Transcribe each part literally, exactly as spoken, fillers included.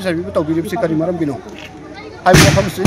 Service ꯇꯧꯕꯤꯔꯤꯕꯁꯤ ꯀꯔꯤ ꯃꯔꯝꯒꯤꯅꯣ ꯍꯥꯏꯕ ꯋꯥꯐꯝꯁꯤ꯫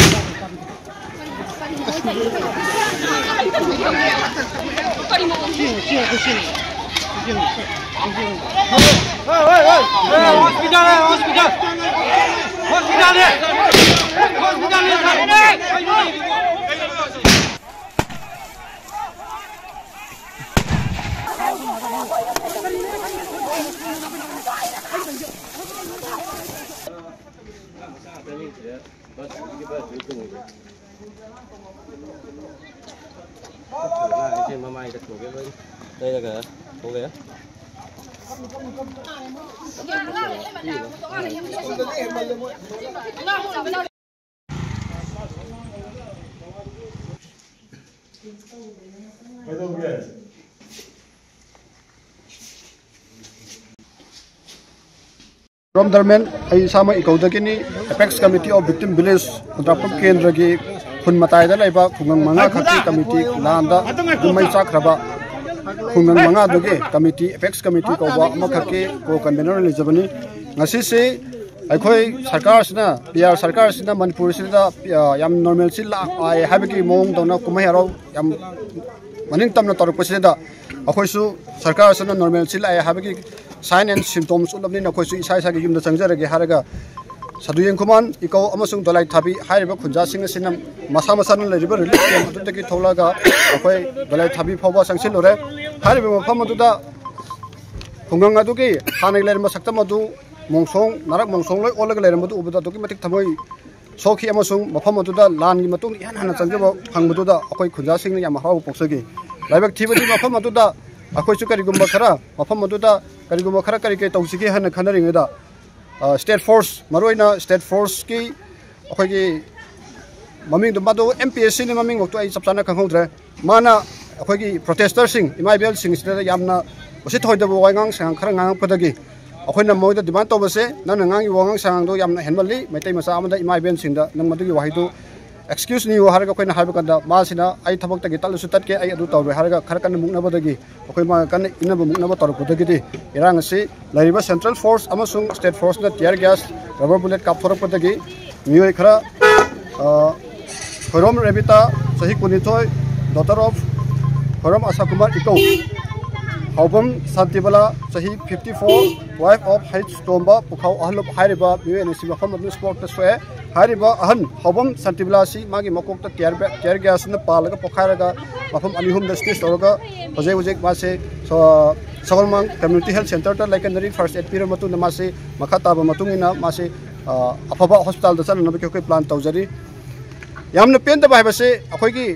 ꯃꯃꯥꯏꯗ ꯊꯣꯛꯑꯦ ꯂꯣꯏ ꯂꯩꯔꯒ ꯊꯣꯛꯑꯦ꯫ ꯀꯩꯗꯧꯒꯦ? ꯔꯣꯝ ꯗꯔꯃꯦꯟ, ꯑꯩ ꯏꯁꯥꯃꯛ ꯏꯀꯧꯗꯒꯤꯅꯤ꯫ Apex Committee of Victim Village, ꯈꯨꯟꯗ꯭ꯔꯥꯛꯄꯝ ꯀꯦꯟꯗ꯭ꯔꯒꯤ ꯈꯨꯟ ꯃꯇꯥꯏꯗ ꯂꯩꯕ ꯈꯨꯡꯒꯪ ꯃꯉꯥ ꯈꯛꯀꯤ ꯀꯃꯤꯇꯤ, ꯂꯥꯟꯗ ꯌꯨꯝ ꯃꯩ ꯆꯥꯛꯈ꯭ꯔꯕ ꯈꯨꯡꯒꯪ ꯃꯉꯥꯗꯨꯒꯤ ꯀꯃꯤꯇꯤ, Apex Committee ꯀꯧꯕ ꯑꯃꯈꯛꯀꯤ ꯀꯣ ꯀꯟꯚꯦꯅꯔ ꯂꯩꯖꯕꯅꯤ꯫ ꯉꯁꯤꯁꯤ ꯑꯩꯈꯣꯏ ꯁꯔꯀꯥꯔꯁꯤꯅ, ꯄꯤ ꯑꯥꯔ ꯁꯔꯀꯥꯔꯁꯤꯅ ꯃꯅꯤꯄꯨꯔꯁꯤꯗ, ꯑ, ꯌꯥꯝ ꯅꯣꯔꯃꯦꯜꯁꯤ ꯂꯥꯛꯑꯦ ꯍꯥꯏꯕꯒꯤ ꯃꯑꯣꯡꯗꯧꯅ ꯀꯨꯝꯍꯩ ꯍꯔꯥꯎ ꯌꯥꯝ ꯃꯅꯤꯡ ꯇꯝꯅ ꯇꯧꯔꯛꯄꯁꯤꯗ ꯑꯩꯈꯣꯏꯁꯨ ꯁꯔꯀꯥꯔꯁꯤꯅ ꯅꯣꯔꯃꯦꯜꯁꯤ ꯂꯥꯛꯑꯦ ꯍꯥꯏꯕꯒꯤ ꯁꯥꯏꯟ ꯑꯦꯟ ꯁꯤꯝꯇꯣꯝꯁ ꯎꯠꯂꯕꯅꯤꯅ ꯑꯩꯈꯣꯏꯁꯨ ꯏꯁꯥ ꯏꯁꯥꯒꯤ ꯌꯨꯝꯗ ꯆꯪꯖꯔꯒꯦ ꯍꯥꯏꯔꯒ ꯁꯥꯗꯨ ꯌꯦꯡꯈꯨꯃꯥꯟ, ꯏꯀꯧ ꯑꯃꯁꯨꯡ ꯗꯣꯂꯥꯏ ꯊꯥꯕꯤ ꯍꯥꯏꯔꯤꯕ ꯈꯨꯟꯖꯥꯁꯤꯡ ꯑꯁꯤꯅ ꯃꯁꯥ ꯃꯁꯥꯅ ꯂꯩꯔꯤꯕ ꯔꯤꯂꯤꯐ ꯀꯦꯝꯞ ꯑꯗꯨꯗꯒꯤ ꯊꯣꯛꯂꯛꯑꯒ ꯑꯩꯈꯣꯏ ꯗꯣꯂꯥꯏ ꯊꯥꯕꯤ ꯐꯥꯎꯕ ꯆꯪꯁꯤꯜꯂꯨꯔꯦ꯫ ꯍꯥꯏꯔꯤꯕ ꯃꯐꯝ ꯑꯗꯨꯗ ꯈꯨꯡꯒꯪ ꯑꯗꯨꯒꯤ ꯍꯥꯟꯅꯒꯤ ꯂꯩꯔꯝꯕ ꯁꯛꯇꯝ ꯑꯗꯨ ꯃꯣꯡꯁꯣꯡ, ꯅꯥꯔꯛ ꯃꯣꯡꯁꯣꯡ ꯂꯣꯏ ꯑꯣꯜꯂꯒ ꯂꯩꯔꯝꯕꯗꯨ ꯎꯕꯗ ꯑꯗꯨꯛꯀꯤ ꯃꯇꯤꯛ ꯊꯃꯣꯏ ꯁꯣꯛꯈꯤ ꯑꯃꯁꯨꯡ ꯃꯐꯝ ꯑꯗꯨꯗ ꯂꯥꯟꯒꯤ ꯃꯇꯨꯡꯗ ꯏꯍꯥꯟ ꯍꯥꯟꯅ ꯆꯪꯖꯕ ꯐꯪꯕꯗꯨꯗ ꯑꯩꯈꯣꯏ ꯈꯨꯟꯖꯥꯁꯤꯡꯅ ꯌꯥꯝ ꯍꯔꯥꯎꯕ ꯐꯣꯡꯖꯈꯤ꯫ ꯂꯥꯏꯕꯛ ꯊꯤꯕꯗꯤ ꯃꯐꯝ ꯑꯗꯨꯗ ꯑꯩꯈꯣꯏꯁꯨ ꯀꯔꯤꯒꯨꯝꯕ ꯈꯔ, ꯃꯐꯝ ꯑꯗꯨꯗ ꯀꯔꯤꯒꯨꯝꯕ ꯈꯔ ꯀꯔꯤ ꯀꯔꯤ ꯇꯧꯁꯤꯒꯦ ꯍꯥꯏꯅ ꯈꯟꯅꯔꯤꯉꯩꯗ, ꯑ, ꯁ꯭ꯇꯦꯠ ꯐꯣꯔꯁ, ꯃꯔꯨꯑꯣꯏꯅ ꯁ꯭ꯇꯦꯠ ꯐꯣꯔꯁꯀꯤ ꯑꯩꯈꯣꯏꯒꯤ ꯃꯃꯤꯡꯗꯣ, ꯃꯗꯨ ꯑꯦꯝ ꯄꯤ ꯑꯦꯁ ꯁꯤꯅꯤ, ꯃꯃꯤꯡꯃꯛꯇꯣ ꯑꯩ ꯆꯞ ꯆꯥꯅ ꯈꯪꯍꯧꯗ꯭ꯔꯦ꯫ ꯃꯥꯅ ꯑꯩꯈꯣꯏꯒꯤ ꯄ꯭ꯔꯣꯇꯦꯁꯇꯔꯁꯤꯡ, ꯏꯃꯥ ꯏꯕꯦꯜꯁꯤꯡꯁꯤꯗ ꯌꯥꯝꯅ ꯎꯁꯤꯠ ꯊꯑꯣꯏꯗꯕ ꯋꯥꯉꯥꯡ ꯁꯉꯥꯡ ꯈꯔ ꯉꯥꯡꯉꯛꯄꯗꯒꯤ ꯑꯩꯈꯣꯏꯅ ꯃꯣꯏꯗ ꯗꯤꯃꯥꯟ ꯇꯧꯕꯁꯦ, "ꯅꯪꯅ ꯉꯥꯡꯉꯤꯕ ꯋꯥꯉꯥꯡ ꯁꯉꯥꯡꯗꯣ ꯌꯥꯝꯅ ꯍꯦꯟꯃꯜꯂꯤ, ꯃꯩꯇꯩ ꯃꯆꯥ ꯑꯃꯗ ꯏꯃꯥ ꯏꯕꯦꯜꯁꯤꯡꯗ ꯅꯪ ꯃꯗꯨꯒꯤ ꯋꯥꯍꯩꯗꯨ ꯑꯦꯛꯁꯀ꯭ꯌꯨꯁ ꯅꯤꯌꯨ" ꯍꯥꯏꯔꯒ ꯑꯩꯈꯣꯏꯅ ꯍꯥꯏꯕ ꯀꯥꯟꯗ, ꯃꯥꯁꯤꯅ "ꯑꯩ ꯊꯕꯛꯇꯒꯤ ꯇꯠꯂꯁꯨ ꯇꯠꯀꯦ, ꯑꯩ ꯑꯗꯨ ꯇꯧꯔꯣꯏ" ꯍꯥꯏꯔꯒ ꯈꯔ ꯀꯟꯅ ꯃꯨꯛꯅꯕꯗꯒꯤ, ꯑꯩꯈꯣꯏ ꯃꯥ ꯀꯟꯅ ꯏꯟꯅꯕ ꯃꯨꯛꯅꯕ ꯇꯧꯔꯛꯄꯗꯒꯤꯗꯤ ꯏꯔꯥꯡ ꯑꯁꯤ ꯂꯩꯔꯤꯕ ꯁꯦꯟꯇ꯭ꯔꯦꯜ ꯐꯣꯔꯁ ꯑꯃꯁꯨꯡ ꯁ꯭ꯇꯦꯠ ꯐꯣꯔꯁꯅ ꯇꯤꯌꯔ ꯒ꯭ꯌꯥꯁ Rubber bullet ꯀꯥꯞꯊꯣꯔꯛꯄꯗꯒꯤ ꯃꯤꯑꯣꯏ ꯈꯔ, ꯑ, ꯈꯣꯏꯔꯣꯝ ꯔꯦꯕꯤꯇꯥ, ꯆꯍꯤ ꯀꯨꯟꯅꯤꯊꯣꯏ, daughter of ꯈꯣꯏꯔꯣꯝ ꯑꯁꯥ ꯀꯨꯃꯥꯔ ꯏꯀꯧ, ꯍꯥꯎꯕꯝ ꯁꯥꯟꯇꯤꯕꯂꯥ, ꯆꯍꯤ fifty four, wife of Heicha Tomba ꯄꯨꯈꯥꯎ ꯑꯍꯜ ꯍꯥꯏꯔꯤꯕ ꯃꯤꯑꯣꯏ ꯑꯅꯤꯁꯤ ꯃꯐꯝ ꯑꯗꯨꯗ spotꯇ ꯁꯣꯛꯑꯦ꯫ ꯍꯥꯏꯔꯤꯕ ꯑꯍꯟ ꯍꯥꯎꯕꯝ ꯁꯥꯟꯇꯤꯕꯂꯥ ꯑꯁꯤ ꯃꯥꯒꯤ ꯃꯀꯣꯛꯇ tear ba-, tear gasꯅ ꯄꯥꯜꯂꯒ ꯄꯣꯈꯥꯏꯔꯒ ꯃꯐꯝ ꯑꯅꯤ ꯑꯍꯨꯝꯗ stitch ꯇꯧꯔꯒ ꯍꯧꯖꯤꯛ ꯍꯧꯖꯤꯛ ꯃꯥꯁꯦ ꯁ-, ꯁꯒꯣꯜꯃꯥꯡ Community Health Centreꯗ ꯂꯥꯏꯀꯟꯅꯔꯤ, first aid ꯄꯤꯔꯕ ꯃꯇꯨꯡꯗ ꯃꯥꯁꯦ ꯃꯈꯥ ꯇꯥꯕ ꯃꯇꯨꯡ ꯏꯟꯅ ꯃꯥꯁꯦ, ꯑ, ꯑꯐꯕ hospitalꯗ ꯆꯠꯅꯅꯕꯒꯤ ꯑꯩꯈꯣꯏ plan ꯇꯧꯖꯔꯤ꯫ ꯌꯥꯝꯅ ꯄꯦꯟꯗꯕ ꯍꯥꯏꯕꯁꯤ ꯑꯩꯈꯣꯏꯒꯤ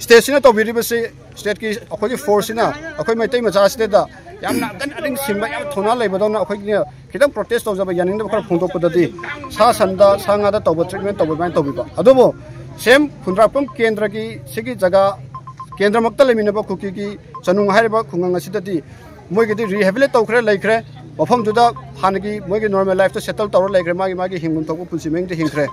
stateꯁꯤꯅ ꯇꯧꯕꯤꯔꯤꯕꯁꯤ, stateꯀꯤ ꯑꯩꯈꯣꯏꯒꯤ forceꯁꯤꯅ ꯑꯩꯈꯣꯏ ꯃꯩꯇꯩ ꯃꯆꯥꯁꯤꯗ ꯌꯥꯝꯅ ꯑꯀꯟ ꯑꯔꯤꯡ ꯁꯤꯡꯕ, ꯌꯥꯝ ꯊꯧꯅꯥ ꯂꯩꯕꯗꯧꯅ ꯑꯩꯈꯣꯏꯒꯤ ꯈꯤꯇꯪ protest ꯇꯧꯖꯕ, ꯌꯥꯅꯤꯡꯗꯕ ꯈꯔ ꯐꯣꯡꯗꯣꯛꯄꯗꯗꯤ ꯁꯥ ꯁꯟꯗ, ꯁꯥ ꯉꯥꯗ ꯇꯧꯕ treatment ꯇꯧꯕ ꯑꯗꯨꯃꯥꯏꯅ ꯇꯧꯕꯤꯕ꯫ ꯑꯗꯨꯕꯨ same ꯈꯨꯟꯗ꯭ꯔꯥꯛꯄꯝ ꯀꯦꯟꯗ꯭ꯔꯒꯤ ꯁꯤꯒꯤ ꯖꯒꯥ ꯀꯦꯟꯗ꯭ꯔꯃꯛꯇ ꯂꯩꯃꯤꯟꯅꯕ ꯀꯨꯀꯤꯒꯤ ꯆꯅꯨꯡ ꯍꯥꯏꯔꯤꯕ ꯈꯨꯡꯒꯪ ꯑꯁꯤꯗꯗꯤ ꯃꯣꯏꯒꯤꯗꯤ rehabilitate ꯇꯧꯈ꯭ꯔꯦ, ꯂꯩꯈ꯭ꯔꯦ꯫ ꯃꯐꯝꯗꯨꯗ ꯍꯥꯟꯅꯒꯤ ꯃꯣꯏꯒꯤ normal lifeꯇ settle ꯇꯧꯔ ꯂꯩꯈ꯭ꯔꯦ, ꯃꯥꯒꯤ, ꯃꯥꯒꯤ ꯍꯤꯡꯐꯝ ꯊꯣꯛꯄ ꯄꯨꯟꯁꯤ ꯃꯍꯤꯡꯗ ꯍꯤꯡꯈ꯭ꯔꯦ꯫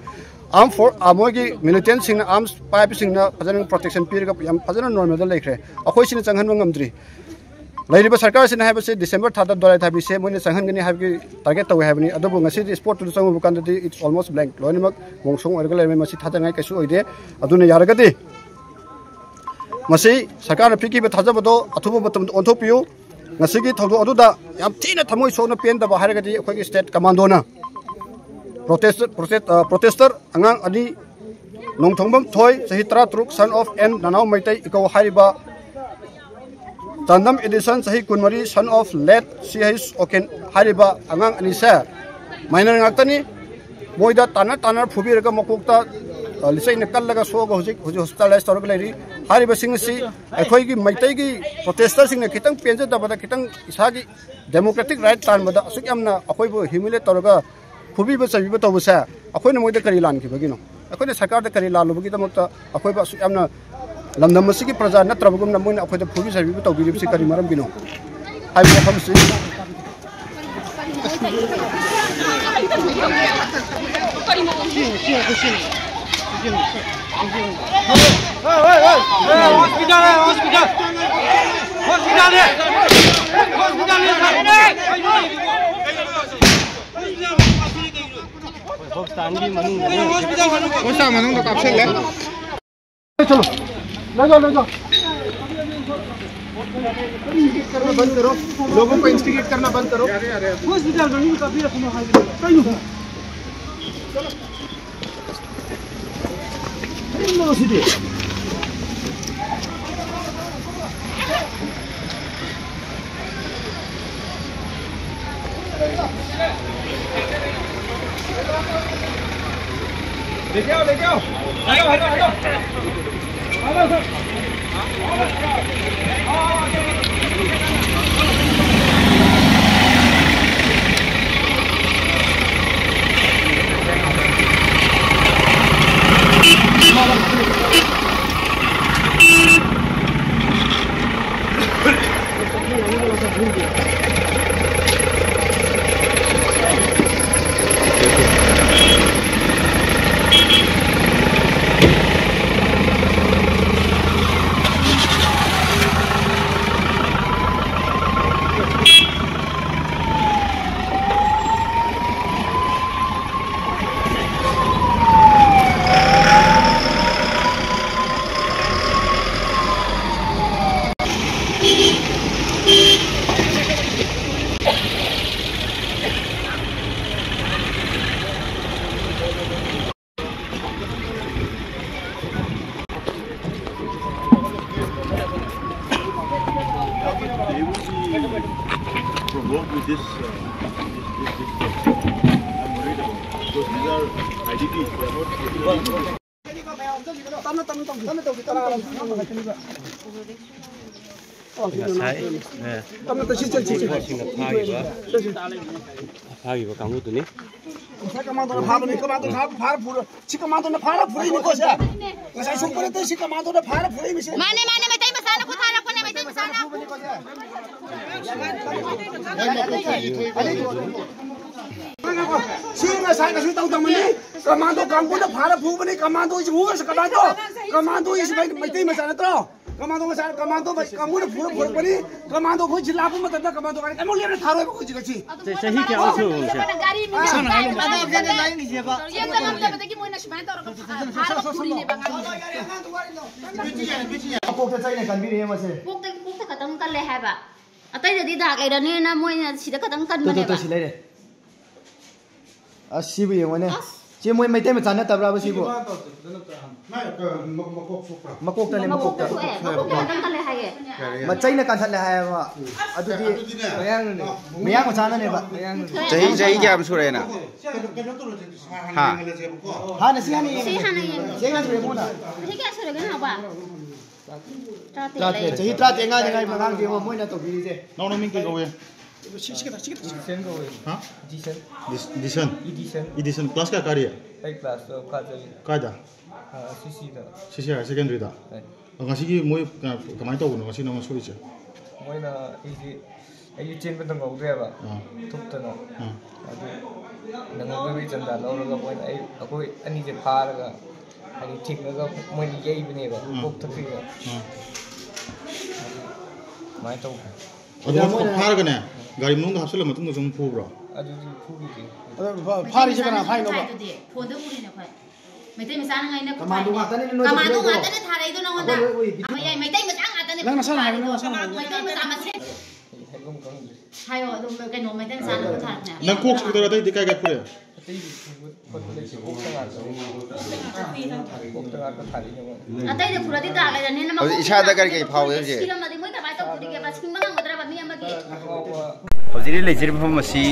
Armed for-, ꯑ, ꯃꯣꯏꯒꯤ militantꯁꯤꯡꯅ, arms ꯄꯥꯏꯕꯁꯤꯡꯅ ꯐꯖꯅ protection ꯄꯤꯔꯒ ꯌꯥꯝ ꯐꯖꯅ normalꯗ ꯂꯩꯈ꯭ꯔꯦ꯫ ꯑꯩꯈꯣꯏꯁꯤꯅ ꯆꯪꯍꯟꯕ ꯉꯝꯗ꯭ꯔꯤ꯫ ꯂꯩꯔꯤꯕ ꯁꯔꯀꯥꯔꯁꯤꯅ ꯍꯥꯏꯕꯁꯦ December ꯊꯥꯗ ꯗꯣꯂꯥꯏ ꯊꯥꯕꯤꯁꯦ ꯃꯣꯏꯅ ꯆꯪꯍꯟꯒꯅꯤ ꯍꯥꯏꯕꯒꯤ target ꯇꯧꯏ ꯍꯥꯏꯕꯅꯤ꯫ ꯑꯗꯨꯕꯨ ꯉꯁꯤꯗꯤ spotꯇꯨꯗ ꯆꯪꯉꯨꯕ ꯀꯥꯟꯗꯗꯤ it's almost blank, ꯂꯣꯏꯅꯃꯛ ꯃꯣꯡꯁꯣꯡ ꯑꯣꯏꯔꯒ ꯂꯩꯔꯝꯃꯦ꯫ ꯃꯁꯤ ꯊꯥꯖꯅꯤꯡꯉꯥꯏ ꯀꯩꯁꯨ ꯑꯣꯏꯗꯦ꯫ ꯑꯗꯨꯅ ꯌꯥꯔꯒꯗꯤ ꯃꯁꯤ ꯁꯔꯀꯥꯔꯅ ꯄꯤꯈꯤꯕ ꯊꯥꯖꯕꯗꯣ ꯑꯊꯨꯕ ꯃꯇꯝꯗ ꯑꯣꯟꯊꯣꯛꯄꯤꯌꯨ꯫ ꯉꯁꯤꯒꯤ ꯊꯧꯗꯣꯛ ꯑꯗꯨꯗ ꯌꯥꯝ ꯊꯤꯅ ꯊꯃꯣꯏ ꯁꯣꯛꯅ ꯄꯦꯟꯗꯕ ꯍꯥꯏꯔꯒꯗꯤ ꯑꯩꯈꯣꯏꯒꯤ state commandoꯅ protest-, protest-, ꯑ, protester ꯑꯉꯥꯡ ꯑꯅꯤ, ꯅꯣꯡꯊꯣꯡꯕꯝ ꯊꯣꯏ, ꯆꯍꯤ ꯇꯔꯥꯇꯔꯨꯛ, son of N ꯅꯅꯥꯎ ꯃꯩꯇꯩ ꯏꯀꯧ ꯍꯥꯏꯔꯤꯕ, ꯆꯥꯟꯗꯝ ꯏꯗꯤꯁꯟ, ꯆꯍꯤ ꯀꯨꯟꯃꯔꯤ, son of late C H ꯑꯣꯀꯦꯟ ꯍꯥꯏꯔꯤꯕ ꯑꯉꯥꯡ ꯑꯅꯤꯁꯦ minor ꯉꯥꯛꯇꯅꯤ꯫ ꯃꯣꯏꯗ ꯇꯥꯟꯅ ꯇꯥꯟꯅ ꯐꯨꯕꯤꯔꯒ ꯃꯀꯣꯛꯇ, ꯑ, ꯂꯤꯆꯩꯅ ꯀꯜꯂꯒ ꯁꯣꯛꯑꯒ ꯍꯧꯖꯤꯛ, ꯍꯧꯖꯤꯛ hospitalize ꯇꯧꯔꯒ ꯂꯩꯔꯤ꯫ ꯍꯥꯏꯔꯤꯕꯁꯤꯡ ꯑꯁꯤ ꯑꯩꯈꯣꯏꯒꯤ ꯃꯩꯇꯩꯒꯤ protesterꯁꯤꯡꯅ ꯈꯤꯇꯪ ꯄꯦꯟꯖꯗꯕꯗ, ꯈꯤꯇꯪ ꯏꯁꯥꯒꯤ democratic right ꯇꯥꯟꯕꯗ ꯑꯁꯨꯛ ꯌꯥꯝꯅ ꯑꯩꯈꯣꯏꯕꯨ humiliate ꯇꯧꯔꯒ ꯐꯨꯕꯤꯕ ꯆꯩꯕꯤꯕ ꯇꯧꯕꯁꯦ ꯑꯩꯈꯣꯏꯅ ꯃꯣꯏꯗ ꯀꯔꯤ ꯂꯥꯟꯈꯤꯕꯒꯤꯅꯣ? ꯑꯩꯈꯣꯏꯅ ꯁꯔꯀꯥꯔꯗ ꯀꯔꯤ ꯂꯥꯜꯂꯨꯕꯒꯤꯗꯃꯛꯇ ꯑꯩꯈꯣꯏꯕꯨ ꯑꯁꯨꯛ ꯌꯥꯝꯅ ꯂꯝꯗꯝ ꯑꯁꯤꯒꯤ ꯄ꯭ꯔꯖꯥ ꯅꯠꯇ꯭ꯔꯕꯒꯨꯝꯅ ꯃꯣꯏꯅ ꯑꯩꯈꯣꯏꯗ ꯐꯨꯕꯤ ꯆꯩꯕꯤꯕ ꯇꯧꯕꯤꯔꯤꯕꯁꯤ ꯀꯔꯤ ꯃꯔꯝꯒꯤꯅꯣ ꯍꯥꯏꯕ ꯋꯥꯐꯝꯁꯤ꯫ Hospital है, hospital। Hospital है। Hospital है, sir। ꯍꯣꯁꯄꯤꯇꯥꯜ ꯃꯅꯨꯡꯗ ꯀꯥꯞꯁꯤꯜꯂꯦ꯫ चलो, ले जाओ, ले जाओ। करना बंद करो, लोगों को इंस्टिगेट करना बंद करो। हॉस्पिटल में उनका भी रखना है। लेके आओ, लेके आओ। Hello, hello, hello. Hello, sir. They will be provoked with this, uh, this, this, this. I'm worried about it. Because these are I D Ps, they are not. ꯇꯞꯅ, ꯇꯞꯅ ꯇꯧꯁꯤ꯫ ꯇꯞꯅ ꯇꯧꯁꯤ, ꯇꯞꯅ ꯇꯧꯁꯤ꯫ ꯉꯁꯥꯏ, ꯑ, ꯇꯞꯅ ꯇꯧꯁꯤ, ꯆꯠꯁꯤ, ꯆꯠꯁꯤ꯫ ꯁꯤꯡꯅ ꯐꯥꯈꯤꯕ, ꯐꯥꯈꯤꯕ ꯀꯥꯡꯕꯨꯗꯨꯅꯤ꯫ ꯉꯁꯥꯏ ꯀꯃꯥꯟꯗꯣꯅ ꯐꯥꯕꯅꯤ, ꯀꯃꯥꯟꯗꯣ ꯐꯥ-, ꯐꯥꯔ ꯐꯨꯔ-, ꯁꯤ ꯀꯃꯥꯟꯗꯣꯅ ꯐꯥꯔ ꯐꯨꯔꯛꯏꯅꯤꯀꯣ ꯁꯦ꯫ ꯉꯁꯥꯏ ꯁꯣꯛꯄ ꯅꯠꯇꯦ, ꯁꯤ ꯀꯃꯥꯟꯗꯣꯅ ꯐꯥꯔ ꯐꯨꯔꯛꯏꯅꯤ ꯁꯦ꯫ ꯃꯥꯅꯦ, ꯃꯥꯅꯦ, ꯃꯩꯇꯩ ꯃꯆꯥꯅ ꯈꯨꯠ ꯊꯥꯔꯛꯄꯅꯦ, ꯃꯩꯇꯩ ꯃꯆꯥꯅ꯫ ꯁꯤ ꯉꯁꯥꯏ ꯀꯩꯁꯨ ꯇꯧꯗꯕꯅꯤ꯫ ꯀꯃꯥꯟꯗꯣ ꯀꯥꯡꯕꯨꯅ ꯐꯥꯔ ꯐꯨꯕꯅꯤ꯫ ꯀꯃꯥꯟꯗꯣ ꯏꯁ ꯎꯔꯁꯨ ꯀꯃꯥꯟꯗꯣ, ꯀꯃꯥꯟꯗꯣ ꯏꯁ ꯃꯩ-, ꯃꯩꯇꯩ ꯃꯆꯥ ꯅꯠꯇ꯭ꯔꯣ? ꯀꯃꯥꯟꯗꯣ ꯉꯁꯥꯏ ꯀꯃꯥꯟꯗꯣ ꯀꯥꯡꯕꯨꯅ ꯐꯨꯔ ꯄꯨꯔꯛꯄꯅꯤ꯫ ꯀꯃꯥꯟꯗꯣ ꯑꯩꯈꯣꯏ ꯖꯤꯜꯂꯥ ꯄꯨꯝꯕ ꯃꯇꯝꯗ ꯀꯃꯥꯟꯗꯣ ꯒꯥꯔꯤ ꯑꯃꯨꯛ ꯂꯦꯞꯅ ꯊꯥꯔꯣꯏꯕ ꯑꯩꯈꯣꯏ ꯍꯧꯖꯤꯛ ꯉꯁꯤ꯫ ꯆꯍꯤ ꯀꯌꯥ ꯁꯨꯔꯕ ꯍꯧꯖꯤꯛꯁꯦ? ꯒꯥꯔꯤ ꯃꯤ ꯏꯁꯥꯅ ꯍꯥꯏꯕ ꯃꯇꯝꯗ ꯌꯦꯡꯕ ꯉꯝꯗꯕꯗꯒꯤ ꯃꯣꯏꯅ ꯁꯨꯃꯥꯏꯅ ꯇꯧꯔꯒ ꯐꯥꯔꯒ ꯐꯨꯔꯤꯅꯦꯕ ꯉꯥꯡꯗꯣ꯫ ꯃꯀꯣꯛꯇ ꯆꯩꯅ ꯀꯟꯕꯤꯔꯦ ꯃꯁꯦ꯫ ꯀꯣꯛꯇ ꯀꯣꯛꯇ ꯈꯛꯇꯪ ꯀꯜꯂꯦ ꯍꯥꯏꯕ꯫ ꯑꯇꯩꯗꯗꯤ ꯗꯥꯛ ꯂꯩꯔꯅꯤꯅ ꯃꯣꯏꯅ ꯁꯤꯗ ꯈꯛꯇꯪ ꯇꯣ ꯇꯣ ꯀꯟꯕꯅꯦꯕ꯫ ꯇꯣ ꯁꯤ ꯂꯩꯔꯦ꯫ ꯑꯁ ꯁꯤꯕꯨ ꯌꯦꯡꯉꯣꯅꯦ꯫ ꯑꯁ꯫ ꯁꯤ ꯃꯣꯏ ꯃꯩꯇꯩ ꯃꯆꯥ ꯅꯠꯇꯕ꯭ꯔꯥꯕ ꯁꯤꯕꯨ? ꯃꯥꯏ ꯀ- ꯃ- ꯃꯀꯣꯛ ꯁꯣꯛꯄ꯭ꯔꯥ? ꯃꯀꯣꯛꯇꯅꯦ ꯃꯀꯣꯛꯇ꯫ ꯃꯀꯣꯛꯇ ꯈꯛꯇꯪ ꯀꯜꯂꯦ ꯍꯥꯏꯌꯦ꯫ ꯌꯥꯔꯦ, ꯌꯥꯔꯦ꯫ ꯃꯆꯩꯅ ꯀꯟꯊꯠꯂꯦ ꯍꯥꯏꯌꯦꯕ꯫ ꯑꯗꯨꯗꯤ ꯑꯗꯨꯗꯤꯅꯦ꯫ ꯃꯌꯥꯡ ꯃꯆꯥꯅꯅꯦꯕ꯫ ꯆꯍꯤ ꯆꯍꯤ ꯀꯌꯥꯝ ꯁꯨꯔꯦꯅ? ꯀꯩꯅꯣ ꯀꯩꯅꯣ ꯇꯧꯔꯁꯦ꯫ ꯍꯥ? ꯍꯥꯟꯅ ꯁꯤ ꯍꯥꯟꯅ ꯁꯤ ꯌꯦꯡꯉꯁꯦ꯫ ꯍꯥꯟꯅ ꯌꯦꯡꯉꯁꯦ꯫ ꯆꯍꯤ ꯀꯌꯥ ꯁꯨꯔꯒꯦ ꯃꯣꯏꯅ? ꯆꯍꯤ ꯀꯌꯥ ꯁꯨꯔꯒꯦ ꯅꯥꯎꯕ? ꯇꯔꯥꯇꯔꯦꯠ ꯂꯩ꯫ ꯆꯍꯤ ꯇꯔꯥꯇꯔꯦꯠ ꯉꯥꯏꯗ ꯉꯥꯏꯕ ꯑꯉꯥꯡꯗꯤ ꯌꯦꯡꯉꯣ ꯃꯣꯏꯅ ꯇꯧꯕꯤꯔꯤꯁꯦ꯫ ꯅꯅꯥꯎ ꯅꯃꯤꯡ ꯀꯩ ꯀꯧꯏ? ꯁꯤ- ꯁꯤ ꯈꯤꯇꯪ- ꯁꯤ ꯈꯤꯇꯪ- ꯏꯗꯤꯁꯟ ꯀꯧꯏ꯫ ꯍꯥ? ꯏꯗꯤꯁꯟ꯫ ꯗꯤꯁ- ꯗꯤꯁꯟ? ꯏꯗꯤꯁꯟ꯫ ꯏꯗꯤꯁꯟ ꯀ꯭ꯂꯥꯁ ꯀꯌꯥ ꯀꯥꯔꯤ? ꯑꯩ ꯀ꯭ꯂꯥꯁ ꯇꯨꯌꯦꯜꯐ ꯀꯥꯖꯔꯤ꯫ ꯀꯥꯏꯗ? ꯑ, ꯁꯤ ꯁꯤꯗ꯫ ꯁꯤ ꯁꯤ ꯍꯥꯌꯔ ꯁꯦꯀꯦꯟꯗꯔꯤꯗ? ꯍꯣꯏ꯫ ꯑ, ꯉꯁꯤꯒꯤ ꯃꯣꯏ ꯀ- ꯀꯃꯥꯏꯅ ꯇꯧꯕꯅꯣ ꯉꯁꯤ ꯅꯪꯅ ꯁꯣꯛꯏꯁꯦ? ꯃꯣꯏꯅ ꯑꯩꯁꯤ ꯑꯩꯁꯨ ꯆꯦꯟꯕ ꯅꯪꯍꯧꯗ꯭ꯔꯦꯕ꯫ ꯑꯥ꯫ ꯊꯨꯞꯇꯅ꯫ ꯑꯥ꯫ ꯑꯗꯨ ꯅꯪꯍꯧꯗꯕꯒꯤ ꯆꯟꯗꯥ ꯂꯧꯔꯒ ꯃꯣꯏꯅ ꯑꯩ ꯑꯩꯈꯣꯏ ꯑꯅꯤꯁꯦ ꯐꯥꯔꯒ ꯍꯥꯏꯗꯤ ꯊꯤꯡꯉꯒ ꯃꯣꯏꯅ ꯌꯩꯕꯅꯦꯕ꯫ ꯑꯥ꯫ ꯀꯣꯛ ꯊꯛꯁꯤꯒ꯫ ꯑꯥ꯫ ꯑꯗꯨ ꯑꯗꯨꯃꯥꯏꯅ ꯇꯧꯈ꯭ꯔꯦ꯫ ꯑꯗꯨ ꯃꯣꯏꯅ ꯐꯥꯔꯒꯅꯦ ꯒꯥꯔꯤ ꯃꯅꯨꯡꯗ ꯍꯥꯞꯆꯤꯜꯂ ꯃꯇꯨꯡꯗ ꯁꯨꯝ ꯐꯨꯕ꯭ꯔꯣ? ꯑꯗꯨꯗꯤ ꯐꯨꯈꯤꯗꯦ꯫ ꯑꯗꯣ ꯐꯥ- ꯐꯥꯔꯤꯁꯦ ꯀꯅꯥ ꯐꯥꯏꯅꯣꯕ? ꯐꯣꯟꯗ ꯎꯔꯤꯅꯦ ꯑꯩꯈꯣꯏ꯫ ꯃꯩꯇꯩ ꯃꯆꯥꯅ ꯉꯥꯏꯅ ꯀꯃꯥꯟꯗꯣ ꯈꯨꯠ ꯊꯥꯏꯅꯦ꯫ ꯉꯥꯛꯇꯅꯦ ꯅꯣꯏꯗ ꯀꯃꯥꯟꯗꯣ ꯐꯨꯔꯛꯏꯗꯣ꯫ ꯉꯥꯛꯇꯅꯦ ꯊꯥꯔꯛꯏꯗꯣ ꯅꯉꯣꯟꯗ꯫ ꯑꯩꯈꯣꯏ ꯂꯣꯏ ꯑꯣꯏ, ꯕꯤꯇꯤ ꯑꯃ ꯌꯥꯏ, ꯃꯩꯇꯩ ꯃꯆꯥ ꯉꯥꯛꯇꯅꯦ ꯅꯪ ꯅꯁꯥꯅ ꯍꯥꯏꯌꯨ, ꯅꯪ ꯊꯥꯔꯛꯏꯗꯣ꯫ ꯅꯁꯥꯅ ꯍꯥꯏꯌꯨ꯫ ꯃꯩꯇꯩ ꯃꯆꯥ ꯃꯁꯦꯟ꯫ ꯑꯩ ꯍꯥꯏꯐꯝ ꯈꯪꯗ꯭ꯔꯦ꯫ ꯍꯥꯏꯌꯣ, ꯑꯗꯨꯝ ꯀꯩꯅꯣ, ꯃꯩꯇꯩ ꯃꯆꯥꯅ ꯈꯨꯠ ꯊꯥꯔꯛꯄꯅꯦ꯫ ꯅꯪ ꯀꯣꯛ ꯁꯣꯛꯇꯔꯣ ꯑꯇꯩꯗꯤ ꯀꯥꯏ ꯀꯥꯏ ꯐꯨꯔꯦ? ꯑꯇꯩꯗꯤ ꯐꯨꯕ ꯈꯣꯠꯄ ꯂꯩꯇꯦ, ꯀꯣꯛꯇ ꯉꯥꯛꯇꯅꯦ꯫ ꯀꯣꯛꯇ ꯉꯥꯛꯇ ꯊꯥꯔꯛꯏꯅꯦ ꯃꯣꯏ꯫ ꯑꯇꯩꯗ ꯐꯨꯔꯗꯤ ꯗꯥꯛ ꯂꯩꯔꯅꯤꯅ ꯍꯧꯖꯤꯛ ꯃꯀꯣꯛꯇ ꯏꯁꯥꯗ ꯀꯔꯤ ꯀꯔꯤ ꯐꯥꯎꯏ ꯍꯧꯖꯤꯛ? ꯁꯤꯔꯝꯃꯗꯤ ꯃꯣꯏ ꯀꯃꯥꯏꯅ ꯇꯧꯗꯣꯔꯤꯒꯦꯕ? ꯁꯤꯡꯕ ꯉꯝꯒꯗ꯭ꯔꯕ ꯃꯤ ꯑꯃꯒꯤ? ꯍꯧꯖꯤꯛ ꯑꯩ ꯂꯩꯖꯔꯤꯕ ꯃꯐꯝ ꯑꯁꯤ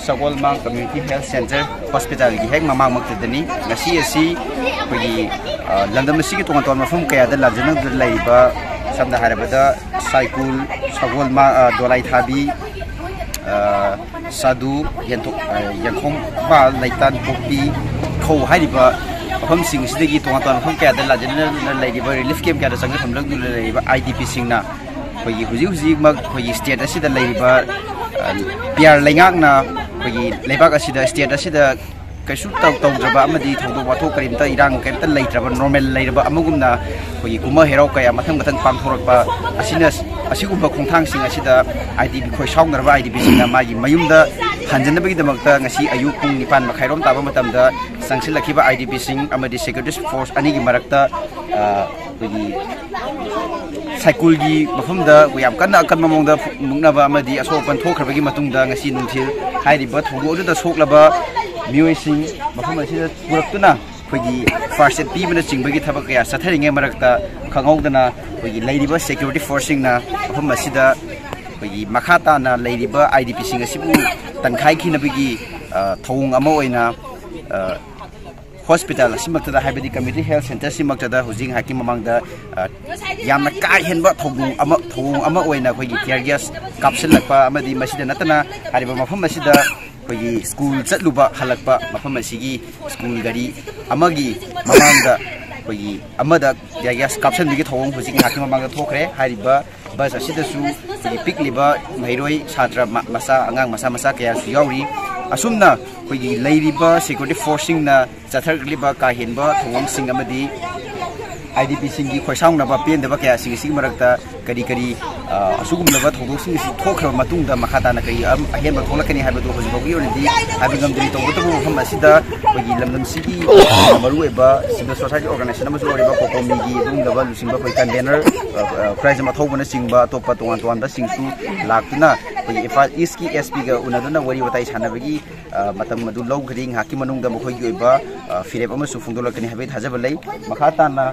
ꯁꯒꯣꯜꯃꯥꯡ ꯀꯝꯃ꯭ꯌꯨꯅꯤꯇꯤ ꯍꯦꯜꯊ ꯁꯦꯟꯇꯔ ꯍꯣꯁꯄꯤꯇꯥꯜꯒꯤ ꯍꯦꯛ ꯃꯃꯥꯡꯃꯛꯇꯗꯅꯤ꯫ ꯉꯁꯤ ꯑꯁꯤ ꯑꯩꯈꯣꯏꯒꯤ, ꯑ, ꯂꯝꯗꯝ ꯑꯁꯤꯒꯤ ꯇꯣꯉꯥꯟ ꯇꯣꯉꯥꯟꯕ ꯃꯐꯝ ꯀꯌꯥꯗ ꯂꯥꯟꯖꯦꯟꯅꯗꯨꯅ ꯂꯩꯔꯤꯕ, ꯁꯝꯅ ꯍꯥꯏꯔꯕꯗ ꯁꯥꯏꯀꯨꯜ, ꯁꯒꯣꯜꯃꯥꯡ, ꯑ, ꯗꯣꯂꯥꯏꯊꯥꯕꯤ, ꯑ, ꯁꯥꯗꯨ, ꯌꯦꯟꯊꯣꯛ-, ꯑ, ꯌꯦꯡꯈꯣꯡꯕꯥꯜ, ꯂꯩꯇꯥꯟ ꯄꯣꯛꯄꯤ, ꯈꯧ ꯍꯥꯏꯔꯤꯕ ꯃꯐꯝꯁꯤꯡ ꯑꯁꯤꯗꯒꯤ ꯇꯣꯉꯥꯟ ꯇꯣꯉꯥꯟꯕ ꯃꯐꯝ ꯀꯌꯥꯗ ꯂꯥꯟꯖꯦꯟꯅꯗꯨꯅ ꯂꯩꯔꯤꯕ ꯔꯤꯂꯤꯐ ꯀꯦꯝꯞ ꯀꯌꯥꯗ ꯆꯪꯖꯐꯝꯂꯛꯇꯨꯅ ꯂꯩꯔꯤꯕ ꯑꯥꯏ ꯗꯤ ꯄꯤꯁꯤꯡꯅ ꯑꯩꯈꯣꯏꯒꯤ ꯍꯧꯖꯤꯛ ꯍꯧꯖꯤꯛꯃꯛ ꯑꯩꯈꯣꯏꯒꯤ ꯁ꯭ꯇꯦꯠ ꯑꯁꯤꯗ ꯂꯩꯔꯤꯕ, ꯑ, ꯄꯤ ꯑꯥꯔ ꯂꯩꯉꯥꯛꯅ ꯑꯩꯈꯣꯏꯒꯤ ꯂꯩꯕꯥꯛ ꯑꯁꯤꯗ, ꯁ꯭ꯇꯦꯠ ꯑꯁꯤꯗ ꯀꯩꯁꯨ ꯇꯧ-, ꯇꯧꯗ꯭ꯔꯕ ꯑꯃꯗꯤ ꯊꯧꯗꯣꯛ ꯋꯥꯊꯣꯛ ꯀꯔꯤꯝꯇ, ꯏꯔꯥꯡ ꯀꯔꯤꯝꯇ ꯂꯩꯇ꯭ꯔꯕ, ꯅꯣꯔꯃꯦꯜ ꯂꯩꯔꯕ ꯑꯃꯒꯨꯝꯅ ꯑꯩꯈꯣꯏꯒꯤ ꯀꯨꯝꯍꯩ ꯍꯔꯥꯎ ꯀꯌꯥ ꯃꯊꯪ ꯃꯊꯪ ꯄꯥꯡꯊꯣꯔꯛꯄ ꯑꯁꯤꯅ, ꯑꯁꯤꯒꯨꯝꯕ ꯈꯣꯡꯊꯥꯡꯁꯤꯡ ꯑꯁꯤꯗ IDP, ꯈꯣꯏ ꯁꯥꯎꯅꯔꯕ IDPꯁꯤꯡꯅ ꯃꯥꯒꯤ ꯃꯌꯨꯝꯗ ꯍꯟꯖꯅꯕꯒꯤꯗꯃꯛꯇ ꯉꯁꯤ ꯑꯌꯨꯛ ꯄꯨꯡ ꯅꯤꯄꯥꯟ ꯃꯈꯥꯏꯔꯣꯝ ꯇꯥꯕ ꯃꯇꯝꯗ ꯆꯪꯁꯤꯜꯂꯛꯈꯤꯕ IDPꯁꯤꯡ ꯑꯃꯗꯤ security force ꯑꯅꯤꯒꯤ ꯃꯔꯛꯇ, ꯑ, ꯑꯩꯈꯣꯏꯒꯤ ꯁꯥꯏꯀꯨꯜꯒꯤ ꯃꯐꯝꯗ ꯑꯩꯈꯣꯏ ꯌꯥꯝ ꯀꯟꯅ ꯑꯀꯟꯕ ꯃꯑꯣꯡꯗ ꯃꯨꯛꯅꯕ ꯑꯃꯗꯤ ꯑꯁꯣꯛ ꯑꯄꯟ ꯊꯣꯛꯈ꯭ꯔꯕꯒꯤ ꯃꯇꯨꯡꯗ ꯉꯁꯤ ꯅꯨꯡꯊꯤꯜ ꯍꯥꯏꯔꯤꯕ ꯊꯧꯗꯣꯛ ꯑꯗꯨꯗ ꯁꯣꯛꯂꯕ ꯃꯤꯑꯣꯏꯁꯤꯡ ꯃꯐꯝ ꯑꯁꯤꯗ ꯄꯨꯔꯛꯇꯨꯅ ꯑꯩꯈꯣꯏꯒꯤ first aid ꯄꯤꯕꯅꯆꯤꯡꯕꯒꯤ ꯊꯕꯛ ꯀꯌꯥ ꯆꯠꯊꯔꯤꯉꯩ ꯃꯔꯛꯇ ꯈꯪꯍꯧꯗꯅ ꯑꯩꯈꯣꯏꯒꯤ ꯂꯩꯔꯤꯕ security forceꯁꯤꯡꯅ ꯃꯐꯝ ꯑꯁꯤꯗ ꯑꯩꯈꯣꯏꯒꯤ ꯃꯈꯥ ꯇꯥꯅ ꯂꯩꯔꯤꯕ IDPꯁꯤꯡ ꯑꯁꯤꯕꯨ ꯇꯟꯈꯥꯏꯈꯤꯅꯕꯒꯤ, ꯑ, ꯊꯧꯑꯣꯡ ꯑꯃ ꯑꯣꯏꯅ, ꯑ, ꯍꯣꯁꯄꯤꯇꯥꯜ ꯑꯁꯤꯃꯛꯇꯗ, ꯍꯥꯏꯕꯗꯤ community health centre ꯑꯁꯤꯃꯛꯇꯗ ꯍꯧꯖꯤꯛ ꯉꯥꯏꯍꯥꯛꯀꯤ ꯃꯃꯥꯡꯗ, ꯑ, ꯌꯥꯝꯅ ꯀꯥ ꯍꯦꯟꯕ ꯊꯧꯗꯣꯛ ꯑꯃ, ꯊꯧꯑꯣꯡ ꯑꯃ ꯑꯣꯏꯅ ꯑꯩꯈꯣꯏꯒꯤ tear gas ꯀꯥꯞꯁꯤꯜꯂꯛꯄ ꯑꯃꯗꯤ ꯃꯁꯤꯗ ꯅꯠꯇꯅ ꯍꯥꯏꯔꯤꯕ ꯃꯐꯝ ꯑꯁꯤꯗ ꯑꯩꯈꯣꯏꯒꯤ ꯁ꯭ꯀꯨꯜ ꯆꯠꯂꯨꯕ ꯍꯜꯂꯛꯄ ꯃꯐꯝ ꯑꯁꯤꯒꯤ ꯁ꯭ꯀꯨꯜ ꯒꯥꯔꯤ ꯑꯃꯒꯤ ꯃꯃꯥꯡꯗ ꯑꯩꯈꯣꯏꯒꯤ ꯑꯃꯗ tear gas ꯀꯥꯞꯁꯤꯟꯕꯒꯤ ꯊꯧꯑꯣꯡ ꯍꯧꯖꯤꯛ ꯉꯥꯏꯍꯥꯛꯀꯤ ꯃꯃꯥꯡꯗ ꯊꯣꯛꯈ꯭ꯔꯦ꯫ ꯍꯥꯏꯔꯤꯕ ꯕꯁ ꯑꯁꯤꯗꯁꯨ ꯑꯩꯈꯣꯏꯒꯤ ꯄꯤꯛꯂꯤꯕ ꯃꯍꯩꯔꯣꯏ ꯁꯥꯇ꯭ꯔ ꯃ-, ꯃꯆꯥ, ꯑꯉꯥꯡ ꯃꯆꯥ ꯃꯆꯥ ꯀꯌꯥꯁꯨ ꯌꯥꯎꯔꯤ꯫ ꯑꯁꯨꯝꯅ ꯑꯩꯈꯣꯏꯒꯤ ꯂꯩꯔꯤꯕ security forceꯁꯤꯡꯅ ꯆꯠꯊꯔꯛꯂꯤꯕ ꯀꯥ ꯍꯦꯟꯕ ꯊꯧꯑꯣꯡꯁꯤꯡ ꯑꯃꯗꯤ IDPꯁꯤꯡꯒꯤ ꯈꯣꯏꯁꯥꯎꯅꯕ ꯄꯦꯟꯗꯕ ꯀꯌꯥꯁꯤꯡ ꯑꯁꯤꯒꯤ ꯃꯔꯛꯇ ꯀꯔꯤ ꯀꯔꯤ, ꯑ, ꯑꯁꯤꯒꯨꯝꯂꯕ ꯊꯧꯗꯣꯛꯁꯤꯡ ꯑꯁꯤ ꯊꯣꯛꯈ꯭ꯔꯕ ꯃꯇꯨꯡꯗ ꯃꯈꯥ ꯇꯥꯅ ꯀꯔꯤ ꯑꯝ-, ꯑꯍꯦꯟꯕ ꯊꯣꯛꯂꯛꯀꯅꯤ ꯍꯥꯏꯕꯗꯨ ꯍꯧꯖꯤꯛ ꯐꯥꯎꯒꯤ ꯑꯣꯏꯅꯗꯤ ꯍꯥꯏꯕ ꯉꯝꯗ꯭ꯔꯤ꯫ ꯇꯧꯕꯇꯕꯨ ꯃꯐꯝ ꯑꯁꯤꯗ ꯑꯩꯈꯣꯏꯒꯤ ꯂꯝꯗꯝꯁꯤꯒꯤ ꯃꯔꯨꯑꯣꯏꯕ civil society organisation ꯑꯃꯁꯨ ꯑꯣꯏꯔꯤꯕ COCOMIꯒꯤ ꯑꯗꯨꯒꯨꯝꯂꯕ ꯂꯨꯆꯤꯡꯕ ꯑꯩꯈꯣꯏ convener, ꯑ, ꯑ, ꯈꯨꯔꯥꯏꯖꯝ ꯑꯊꯧꯕꯅꯆꯤꯡꯕ ꯑꯇꯣꯞꯄ ꯇꯣꯉꯥꯟ ꯇꯣꯉꯥꯟꯕꯁꯤꯡꯁꯨ ꯂꯥꯛꯇꯨꯅ ꯑꯩꯈꯣꯏꯒꯤ ꯏꯝꯐꯥꯜ ꯏꯁꯀꯤ SPꯒ ꯎꯅꯗꯨꯅ ꯋꯥꯔꯤ ꯋꯥꯇꯥꯏ ꯁꯥꯟꯅꯕꯒꯤ, ꯑ, ꯃꯇꯝ ꯑꯗꯨ ꯂꯧꯈ꯭ꯔꯦ꯫ ꯉꯥꯏꯍꯥꯛꯀꯤ ꯃꯅꯨꯡꯗ ꯃꯈꯣꯏꯒꯤ ꯑꯣꯏꯕ, ꯑ, ꯐꯤꯔꯦꯞ ꯑꯃꯁꯨ ꯐꯣꯡꯗꯣꯛꯂꯛꯀꯅꯤ ꯍꯥꯏꯕꯒꯤ ꯊꯥꯖꯕ ꯂꯩ꯫ ꯃꯈꯥ ꯇꯥꯅ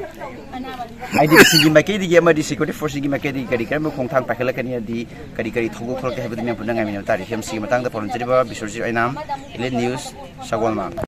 IDPꯁꯤꯡꯒꯤ ꯃꯥꯏꯀꯩꯗꯒꯤ ꯑꯃꯗꯤ security forceꯁꯤꯡꯒꯤ ꯃꯥꯏꯀꯩꯗꯒꯤ ꯀꯔꯤ ꯀꯔꯝꯕ ꯈꯣꯡꯊꯥꯡ ꯄꯥꯏꯈꯠꯂꯛꯀꯅꯤ ꯑꯃꯗꯤ ꯀꯔꯤ ꯀꯔꯤ ꯊꯧꯗꯣꯛ ꯊꯣꯛꯂꯛꯀꯦ ꯍꯥꯏꯕꯗꯨ ꯃꯌꯥꯝ ꯄꯨꯟꯅ ꯉꯥꯏꯃꯤꯟꯅꯕ ꯇꯥꯔꯦ꯫ ꯐꯤꯂꯝꯁꯤꯒꯤ ꯃꯇꯥꯡꯗ ꯄꯥꯎꯗꯝꯖꯔꯤꯕ ꯕꯤꯁ꯭ꯋꯖꯤꯠ ꯑꯣꯏꯅꯥꯝ, Elite News, ꯁꯒꯣꯜꯃ꯫